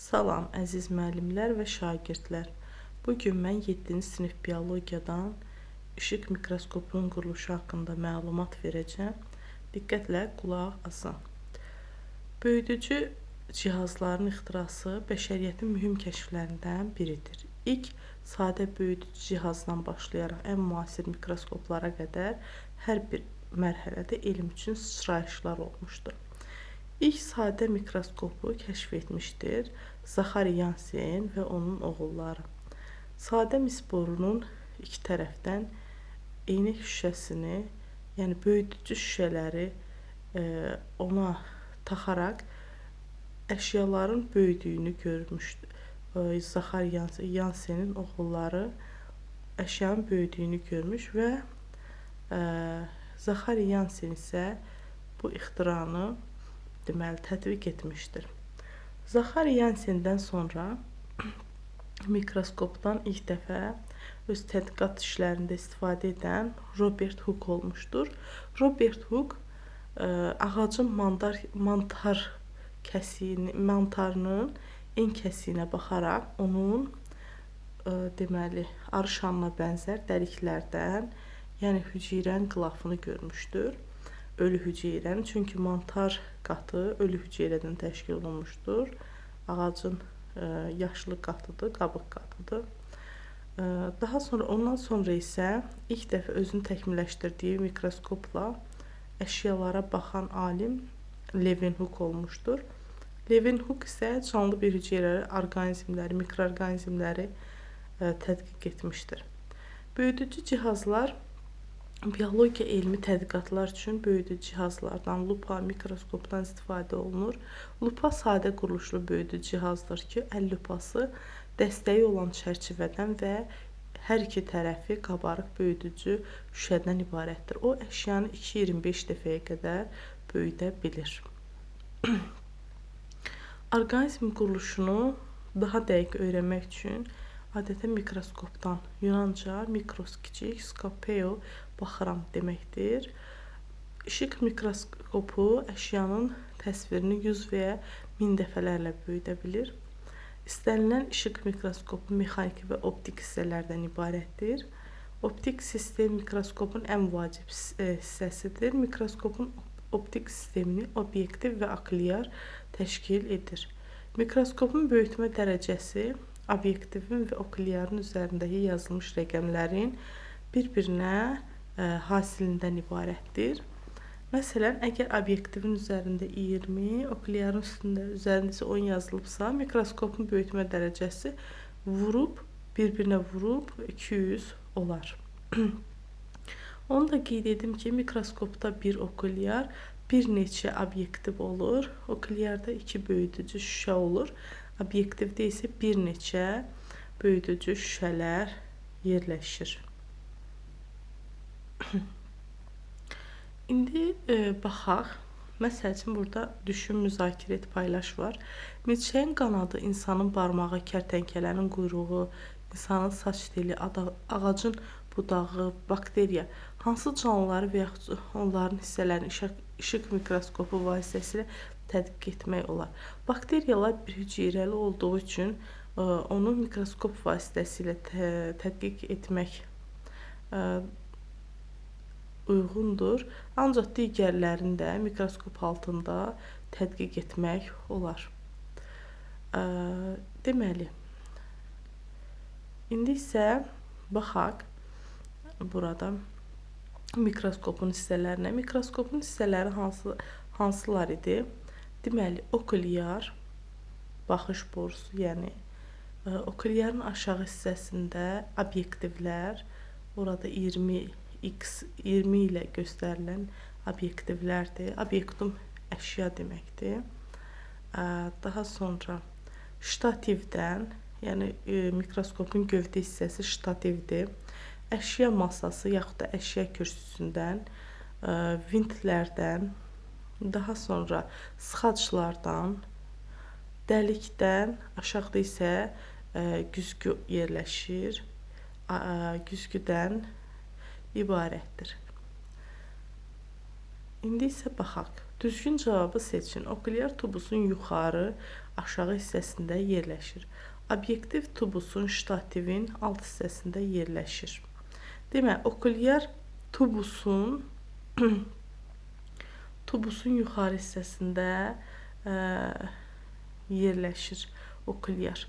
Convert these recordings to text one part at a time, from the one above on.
Salam əziz müəllimlər və şagirdlər. Bu gün mən 7-ci sinif biologiyadan işıq mikroskopunun quruluşu haqqında məlumat verəcəm. Diqqətlə qulaq asın. Böyüdücü cihazların ixtirası bəşəriyyətin mühüm kəşflərindən biridir. İlk sadə böyüdücü cihazdan başlayaraq ən müasir mikroskoplara qədər hər bir mərhələdə elm üçün sıçrayışlar olmuşdur. İlk sadə mikroskopu kəşf etmişdir Zaxari Yansen və onun oğulları. Sadə mis borunun iki tərəfdən eynək şüşəsini, yəni böyüdücü şüşələri ona taxaraq əşyaların böyüdüyünü görmüşdü. Zaxari Yansenin oğulları əşyanın böyüdüyünü görmüş və Zaxari Yansen isə bu ixtiranı deməli tətbiq etmişdir. Zaxari Yansendən sonra mikroskopdan ilk dəfə öz tədqiqat işlərində istifadə edən Robert Hooke olmuşdur. Robert Hooke ağacın mantar kəsiyini, mantarının en kəsiyinə baxaraq onun deməli arı şanına bənzər dəliklərdən, yəni hüceyrənin qılafını görmüşdür. Ölü hüceyrənin, çünki mantar qatı ölü hüceyrədən təşkil olunmuşdur. Ağacın yaşlı qatıdır, qabıq qatıdır. Daha sonra ondan sonra isə ilk dəfə özünü təkmilləşdirdiyi mikroskopla əşyalara baxan alim Leeuwenhoek olmuşdur. Leeuwenhoek isə canlı bir hüceyrələri, orqanizmləri, mikroorqanizmləri tədqiq etmişdir. Böyüdücü cihazlar biologiya elmi tədqiqatlar üçün böyüdücü cihazlardan, lupa, mikroskopdan istifadə olunur. Lupa sadə quruluşlu böyüdücü cihazdır ki, əl lupası dəstəyi olan çərçivədən və hər iki tərəfi qabarıq böyüdücü şüşədən ibarətdir. O, əşyanı 2,25 dəfəyə qədər böyüdə bilir. Orqanizm quruluşunu daha dəqiq öyrənmək üçün adətən mikroskopdan, Yunanca mikros kiçik, skopeo baxıram deməkdir. İşıq mikroskopu əşyanın təsvirini 100 və ya 1000 dəfələrlə böyüdə bilir. İstənilən işıq mikroskopu mexaniki və optik hissələrdən ibarətdir. Optik sistem mikroskopun ən vacib hissəsidir. Mikroskopun optik sistemini obyektiv və okulyar təşkil edir. Mikroskopun böyütmə dərəcəsi obyektivin və okulyarın üzərindəki yazılmış rəqəmlərin bir-birinə hasilindən ibarətdir. Məsələn, əgər obyektivin üzərində 20, okulyarın üzərində isə 10 yazılıbsa, mikroskopun böyütmə dərəcəsi vurub, bir-birinə vurub 200 olar. Onu da qeyd edim ki, mikroskopda bir okulyar, bir neçə obyektiv olur. Okulyarda iki böyüdücü şüşə olur. Obyektivdə isə bir neçə böyüdücü şüşələr yerləşir. İndi baxaq. Məsəl üçün, burada düşün, müzakirə et, paylaş var. Milçəyin qanadı, insanın barmağı, kərtənkələnin quyruğu, insanın saç teli, ağacın budağı, bakteriya, hansı canlıları və yaxud onların hissələrini işıq mikroskopu vasitəsilə tədqiq etmək olar. Bakteriyalar bir hüceyrəli olduğu üçün onu mikroskop vasitəsilə tədqiq etmək uyğundur. Ancaq digərlərini də mikroskop altında tədqiq etmək olar. Deməli, indi isə baxaq burada mikroskopun hissələrinə. Mikroskopun hissələri hansılar idi? Deməli, okulyar, baxış borusu, yəni okulyarın aşağı hissəsində obyektivlər, orada 20x, 20 ilə göstərilən obyektivlərdir. Obyektum əşya deməkdir. Daha sonra ştativdən, yəni mikroskopun gövdə hissəsi ştativdir. Əşya masası yaxud da əşya kürsüsündən, vintlərdən, daha sonra sıxaclardan, dəlikdən, aşağıda isə güzgü yerləşir. Güzgüdən ibarətdir. İndi isə baxaq. Düzgün cavabı seçin. Okulyar tubusun yuxarı, aşağı hissəsində yerləşir. Obyektiv tubusun ştativin alt hissəsində yerləşir. Demək, okulyar tubusun yuxarı hissəsində yerləşir okulyar.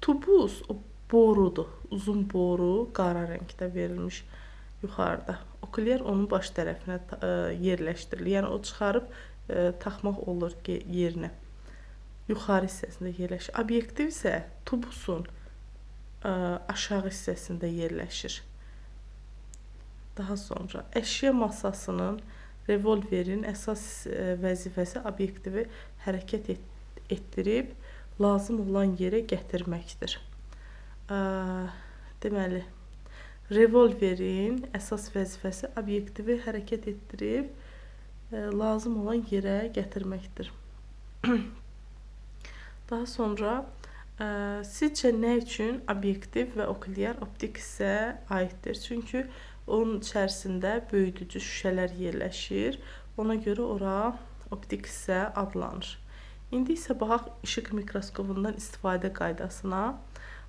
Tubus o borudur. Uzun boru qara rəngdə verilmiş yuxarıda. Okulyar onun baş tərəfinə yerləşdirilir. Yəni o çıxarıb taxmaq olur yerinə. Yuxarı hissəsində yerləşir. Obyektiv isə tubusun aşağı hissəsində yerləşir. Daha sonra əşya masasının revolverin əsas vəzifəsi obyektivi hərəkət etdirib lazım olan yerə gətirməkdir. Deməli, revolverin əsas vəzifəsi obyektivi hərəkət etdirib lazım olan yerə gətirməkdir. Daha sonra sizcə nə üçün obyektiv və okulyar optik hissə aiddir? Çünki onun içərisində böyüdücü şüşələr yerləşir. Ona görə ora optik hissə adlanır. İndi isə baxaq işıq mikroskopundan istifadə qaydasına.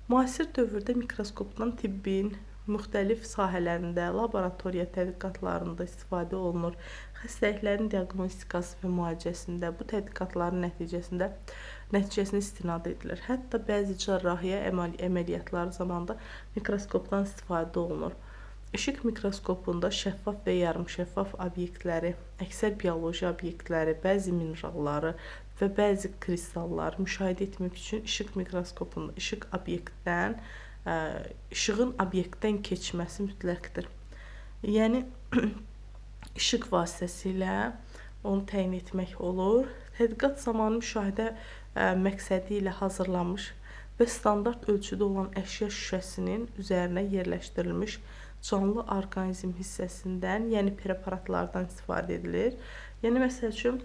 Müasir dövrdə mikroskopdan tibbin müxtəlif sahələrində, laboratoriya tədqiqatlarında istifadə olunur. Xəstəliklərin diaqnostikası və müalicəsində bu tədqiqatların nəticəsinə istinad edilir. Hətta bəzi cərrahiyyə əməliyyatları zamanında mikroskopdan istifadə olunur. İşıq mikroskopunda şəffaf və yarımşəffaf obyektləri, əksər bioloji obyektləri, bəzi mineralları və bəzi kristalları müşahidə etmək üçün işıq mikroskopunda işığın obyektdən keçməsi mütləqdir. Yəni işıq vasitəsilə onu təyin etmək olur. Tədqiqat zamanı müşahidə məqsədi ilə hazırlanmış və standart ölçüdə olan əşya şüşəsinin üzərinə yerləşdirilmiş canlı orqanizm hissəsindən, yəni preparatlardan istifadə edilir. Yəni məsəl üçün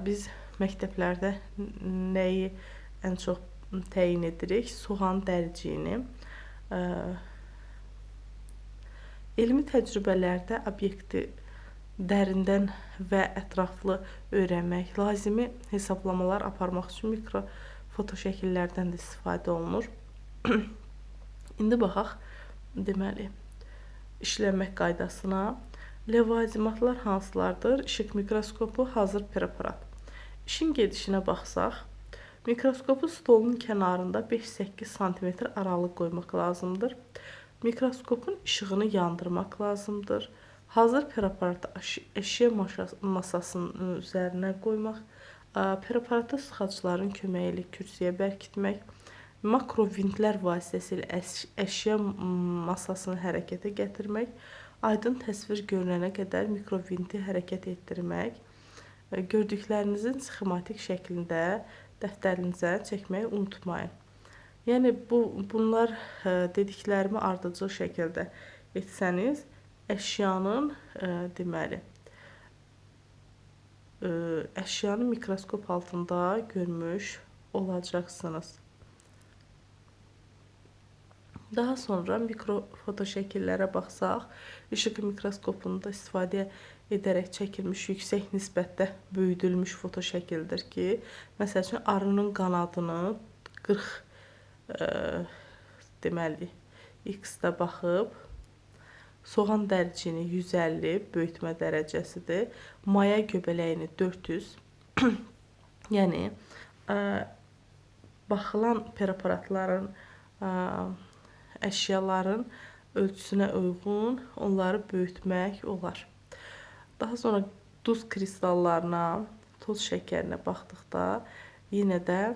biz məktəblərdə nəyi ən çox təyin edirik? Soğan dəriciyini. Elmi təcrübələrdə obyekti dərindən və ətraflı öyrənmək, lazımi hesablamalar aparmaq üçün mikrofotoşəkillərdən də istifadə olunur. İndi baxaq, deməli, işləmək qaydasına. Ləvazimatlar hansılardır? İşıq mikroskopu, hazır preparat. İşin gedişinə baxsaq, mikroskopu stolun kənarında 5-8 sm aralıq qoymaq lazımdır. Mikroskopun işığını yandırmaq lazımdır. Hazır preparatı əşya masasının üzərinə qoymaq, preparatı sıxacların köməyi ilə kürsüyə bərkitmək, makrovintlər vasitəsilə əşya masasını hərəkətə gətirmək, aydın təsvir görünənə qədər mikrovinti hərəkət etdirmək, gördüklərinizin sxematik şəklində dəftərinizə çəkməyi unutmayın. Yəni bunlar dediklərimi ardıcıl şəkildə etsəniz, əşyanın deməli, əşyanı mikroskop altında görmüş olacaqsınız. Daha sonra mikrofotoşəkillərə baxsaq, işıq mikroskopunda istifadə edərək çəkilmiş yüksək nisbətdə böyüdülmüş fotoşəkildir ki, məsəl üçün arının qanadını 40 deməli x-də baxıb, soğan dəricini 150 böyütmə dərəcəsidir, maya göbələyini 400, yəni baxılan preparatların, əşyaların ölçüsünə uyğun onları böyütmək olar. Daha sonra duz kristallarına, toz şəkərinə baxdıqda yenə də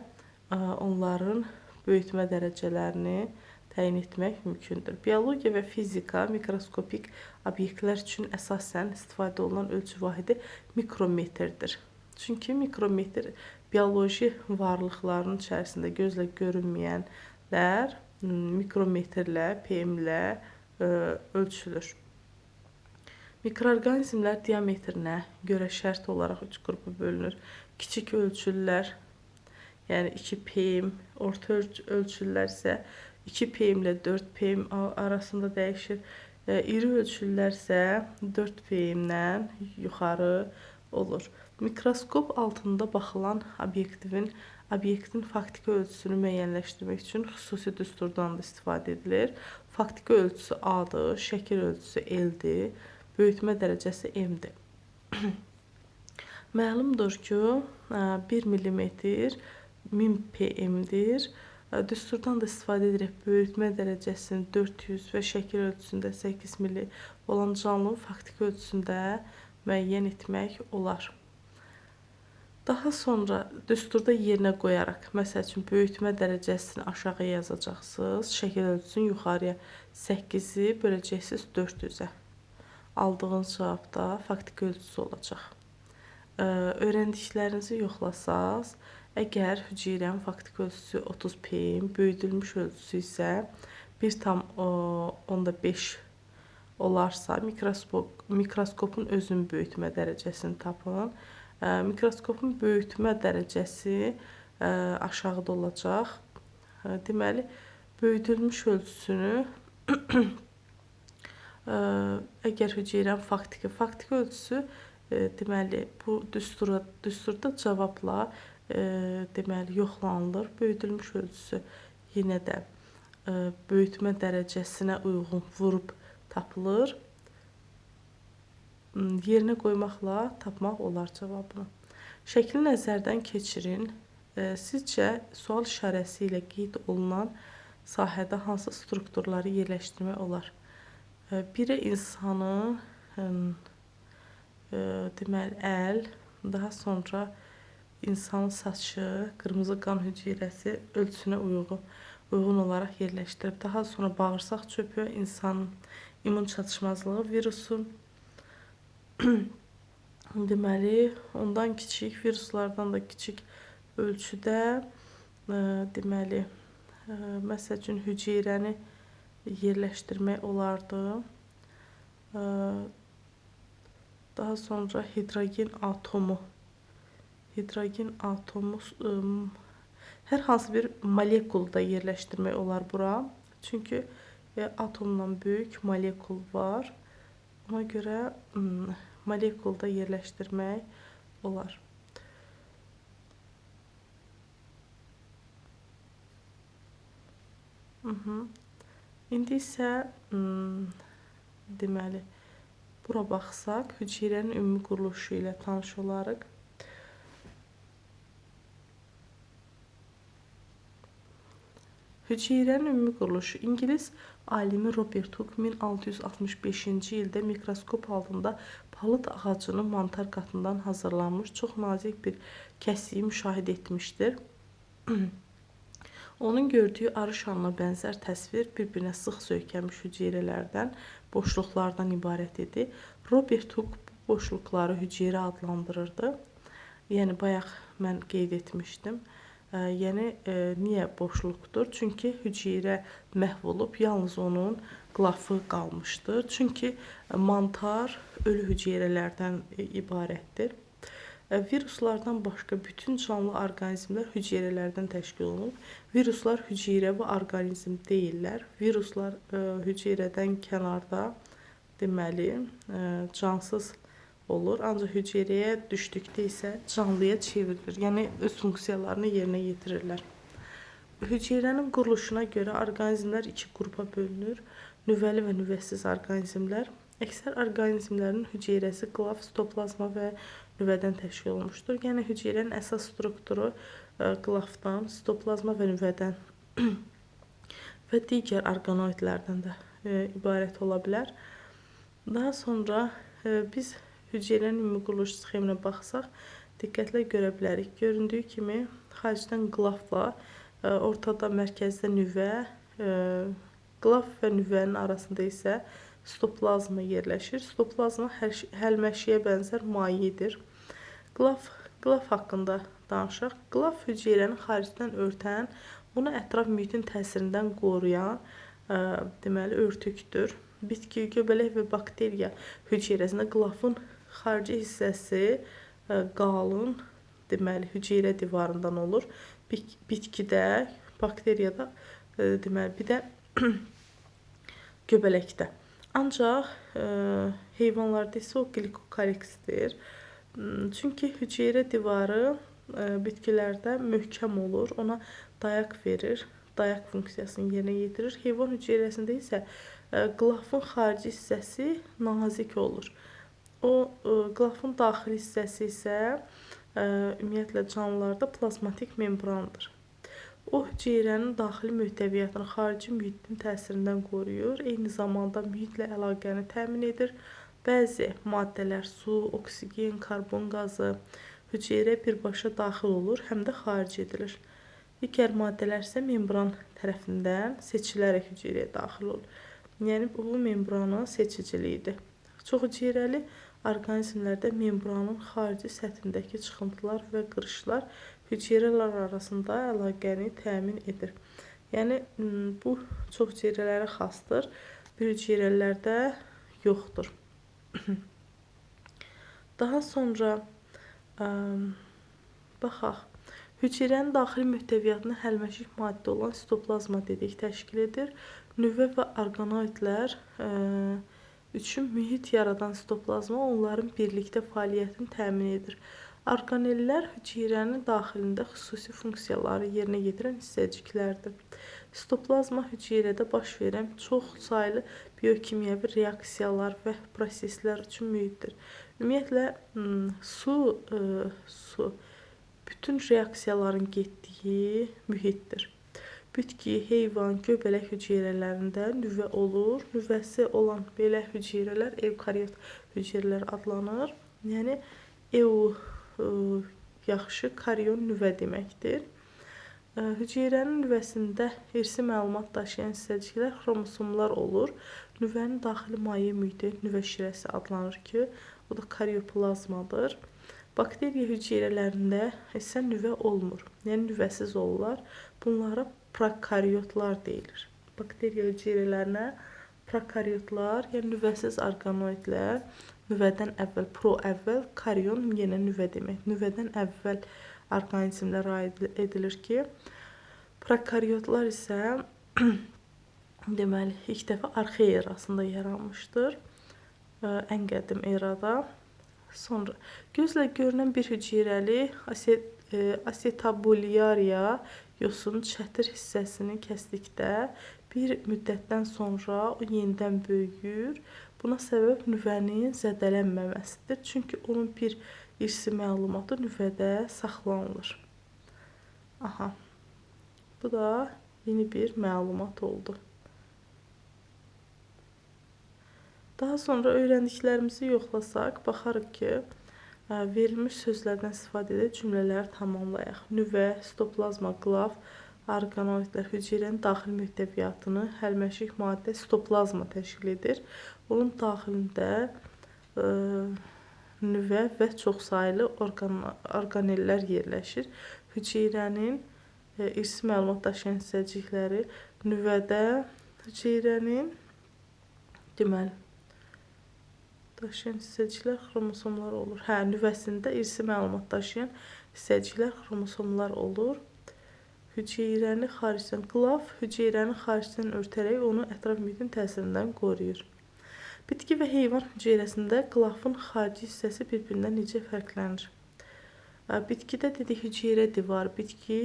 onların böyütmə dərəcələrini təyin etmək mümkündür. Biologiya və fizika mikroskopik obyektlər üçün əsasən istifadə olunan ölçü vahidi mikrometrdir. Çünki mikrometr bioloji varlıqların içərisində gözlə görünməyənlər mikrometrlə, PM-lə ölçülür. Mikroorqanizmlər diametrinə görə şərt olaraq 3 qrupa bölünür. Kiçik ölçülülər, yəni 2 PM, orta ölçülülər isə 2 PM ilə 4 PM arasında dəyişir. İri ölçülülər isə 4 PM-dən yuxarı olur. Mikroskop altında baxılan obyektin faktiki ölçüsünü müəyyənləşdirmək üçün xüsusi düsturdan da istifadə edilir. Faktiki ölçüsü A-dır, şəkil ölçüsü L-dir, böyütmə dərəcəsi M-dir. Məlumdur ki, 1 millimetr 1000 pm-dir. Düsturdan da istifadə edərək böyütmə dərəcəsini 400 və şəkil ölçüsündə 8 milli olan canlının faktiki ölçüsündə müəyyən etmək olar. Daha sonra düsturda yerinə qoyaraq, məsəl üçün, böyütmə dərəcəsini aşağı yazacaqsınız, şəkil ölçüsünü yuxarıya 8-i böləcəksiniz 400-ə. Aldığınız cavabda faktiki ölçüsü olacaq. Öyrəndiklərinizi yoxlasaz, əgər hüceyrənin faktiki ölçüsü 30 pm, böyüdülmüş ölçüsü isə 1,5 olarsa, mikroskopun özünün böyütmə dərəcəsini tapın. Mikroskopun böyütmə dərəcəsi aşağıda olacaq. Deməli, böyüdülmüş ölçüsünü əgər hüceyrənin faktiki ölçüsü, deməli, bu düsturda cavabla deməli, yoxlanılır. Böyüdülmüş ölçüsü yenə də böyütmə dərəcəsinə uyğun vurub tapılır. Yerinə qoymaqla tapmaq olar cavabını. Şəkli nəzərdən keçirin. Sizcə sual işarəsi ilə qeyd olunan sahədə hansı strukturları yerləşdirmək olar? Biri insanı, deməli, əl, daha sonra insanın saçı, qırmızı qan hüceyrəsi ölçüsünə uyğun olaraq yerləşdirib. Daha sonra bağırsaq çöpü, insanın immun çatışmazlığı virusu, deməli, ondan kiçik, viruslardan da kiçik ölçüdə, deməli, məsəl üçün, hüceyrəni yerləşdirmək olardı. Daha sonra hidrogen atomu, hər hansı bir molekulu da yerləşdirmək olar bura. Çünki atomdan böyük molekul var. Ona görə molekulda yerləşdirmək olar. İndi isə deməli, bura baxsaq, hüceyrənin ümumi quruluşu ilə tanış olarıq. Hüceyrənin ümumi quruluşu. İngilis alimi Robert Hooke 1665-ci ildə mikroskop altında palıd ağacının mantar qatından hazırlanmış çox nazik bir kəsiyi müşahidə etmişdir. Onun gördüyü arı şanına bənzər təsvir bir-birinə sıx söykənmiş hüceyrələrdən, boşluqlardan ibarət idi. Robert Hooke bu boşluqları hüceyrə adlandırırdı. Yəni, bayaq mən qeyd etmişdim. Yəni, niyə boşluqdur? Çünki hüceyrə məhv olub, yalnız onun qlafı qalmışdır. Çünki mantar ölü hüceyrələrdən ibarətdir. Viruslardan başqa bütün canlı orqanizmlər hüceyrələrdən təşkil olunub. Viruslar hüceyrəvi orqanizm deyillər. Viruslar hüceyrədən kənarda, deməli, cansız olur. Ancaq hüceyrəyə düşdükdə isə canlıya çevrilir. Yəni, öz funksiyalarını yerinə yetirirlər. Hüceyrənin quruluşuna görə orqanizmlər iki qrupa bölünür. Nüvəli və nüvəsiz orqanizmlər. Əksər orqanizmlərin hüceyrəsi qlaf, sitoplazma və nüvədən təşkil olunmuşdur. Yəni, hüceyrənin əsas strukturu qlafdan, sitoplazma və nüvədən və digər orqanoidlərdən də ibarət ola bilər. Daha sonra biz hüceyrənin ümumi quruluş sxeminə baxsaq, diqqətlə görə bilərik. Göründüyü kimi, xaricdən qlafla, ortada mərkəzdə nüvə, qlaf və nüvənin arasında isə sitoplazma yerləşir. Sitoplazma həlməşiyə bənzər mayedir. Qlaf haqqında danışaq. Qlaf hüceyrəni xaricdən örtən, onu ətraf mühitin təsirindən qoruyan, deməli, örtükdür. Bitki, göbələk və bakteriya hüceyrəsində qlafın xarici hissəsi qalın, deməli, hüceyrə divarından olur. Bitkidə, bakteriyada, deməli, bir də göbələkdə. Ancaq heyvanlarda isə o qlikokaliksdir. Çünki hüceyrə divarı bitkilərdə möhkəm olur, ona dayaq verir, dayaq funksiyasını yerinə yetirir. Heyvan hüceyrəsində isə qılafın xarici hissəsi nazik olur. O qılafın daxili hissəsi isə ümumiyyətlə canlılarda plazmatik membrandır. O hüceyrənin daxili möhtəviyyatını xarici mühitin təsirindən qoruyur, eyni zamanda mühitlə əlaqəni təmin edir. Bəzi maddələr, su, oksigen, karbon qazı hüceyrəyə birbaşa daxil olur, həm də xaric edilir. Digər maddələr isə membran tərəfindən seçilərək hüceyrəyə daxil olur. Yəni, bu membranın seçiciliyidir. Çox hüceyrəli orqanizmlərdə membranın xarici səthindəki çıxıntılar və qırışlar hüceyrələr arasında əlaqəni təmin edir. Yəni, bu çox hüceyrələrə xasdır, bir hüceyrələrdə yoxdur. Daha sonra baxaq. Hüceyrənin daxili möhtəviyyatını həlməşik maddə olan sitoplazma dedik, təşkil edir. Nüvə və orqanoidlər üçün mühit yaradan sitoplazma onların birlikdə fəaliyyətini təmin edir. Orqanellər hüceyrənin daxilində xüsusi funksiyaları yerinə yetirən hissəciklərdir. Sitoplazma hüceyrədə baş verən çox saylı biokimyəvi reaksiyalar və proseslər üçün mühitdir. Ümumiyyətlə, su bütün reaksiyaların getdiyi mühitdir. Bitki, heyvan, göbələk hüceyrələrində nüvə olur. Nüvəsi olan belə hüceyrələr evkaryot hüceyrələr adlanır. Yəni, eu yaxşı, karyon nüvə deməkdir. Hüceyrənin nüvəsində irsi məlumat daşıyan hissəciklər xromosomlar olur. Nüvənin daxili maye mühiti nüvə şirəsi adlanır ki, o da karyoplazmadır. Bakteriya hüceyrələrində isə nüvə olmur, yəni nüvəsiz olurlar. Bunlara prokaryotlar deyilir. Bakteriya hüceyrələrinə prokaryotlar, yəni nüvəsiz orqanoidlər, nüvədən əvvəl, pro əvvəl, karyon yenə nüvə demək. Nüvədən əvvəl orqanizmlər aid edilir ki, prokaryotlar isə deməli, ilk dəfə arxey erasında yaranmışdır, ən qədim erada. Sonra gözlə görünən bir hüceyrəli asetabuliariya yosunun çətir hissəsini kəsdikdə bir müddətdən sonra o yenidən böyüyür. Buna səbəb nüvənin zədələnməməsidir. Çünki onun bir irsi məlumatı nüvədə saxlanılır. Aha, bu da yeni bir məlumat oldu. Daha sonra öyrəndiklərimizi yoxlasaq, baxarıq ki, verilmiş sözlərdən istifadə edərək cümlələri tamamlayaq. Nüvə, sitoplazma, qılaf, orqanoidlər hüceyrənin daxili möhtəviyyatını həlməşik maddə sitoplazma təşkil edir. Onun daxilində nüvə və çoxsaylı orqanellər yerləşir. Hüceyrənin irsi məlumat daşıyan hissəcikləri nüvədə hüceyrənin deməli, daşıyan hissəciklər xromosomlar olur. Hə, nüvəsində irsi məlumat daşıyan hissəciklər xromosomlar olur. Hüceyrəni xaricdən qılaf, hüceyrəni xaricdən örtərək onu ətraf mühitin təsirindən qoruyur. Bitki və heyvan hüceyrəsində qılafın xarici hissəsi bir-birindən necə fərqlənir? Bitkidə dedik hüceyrə divarı, bitki,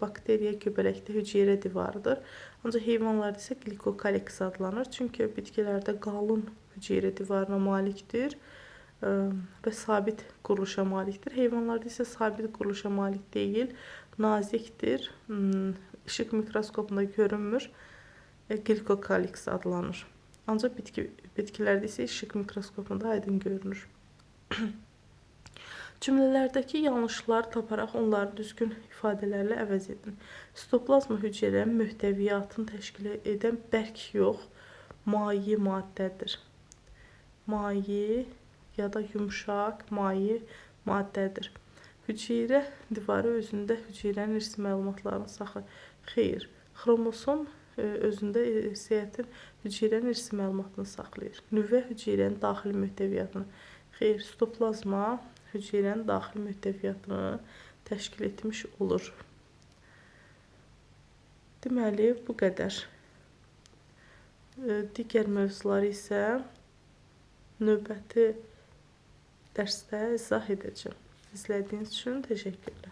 bakteriya, göbələkdə hüceyrə divarıdır. Ancaq heyvanlarda isə qlikokaliks adlanır. Çünki bitkilərdə qalın hüceyrə divarına malikdir və sabit quruluşa malikdir. Heyvanlarda isə sabit quruluşa malik deyil, nazikdir, işıq mikroskopunda görünmür, qlikokaliks adlanır. Ancaq bitkilərdə isə işıq mikroskopunda aydın görünür. Cümlələrdəki yanlışları taparaq onları düzgün ifadələrlə əvəz edin. Sitoplazma hüceyrənin möhtəviyyatını təşkil edən bərk yox, maye maddədir. Maye ya da yumşaq maye maddədir. Hüceyrə divarı özündə hüceyrənin irsi məlumatlarını saxlayır. Xeyr, xromosom özündə irsiyyətin hüceyrənin irsi məlumatını saxlayır. Nüvə hüceyrənin daxili möhtəviyyatını. Xeyr, sitoplazma hüceyrənin daxili möhtəviyyatını təşkil etmiş olur. Deməli, bu qədər. Digər mövzuları isə növbəti dərsdə izah edəcəm. İzlədiyiniz üçün təşəkkürlər.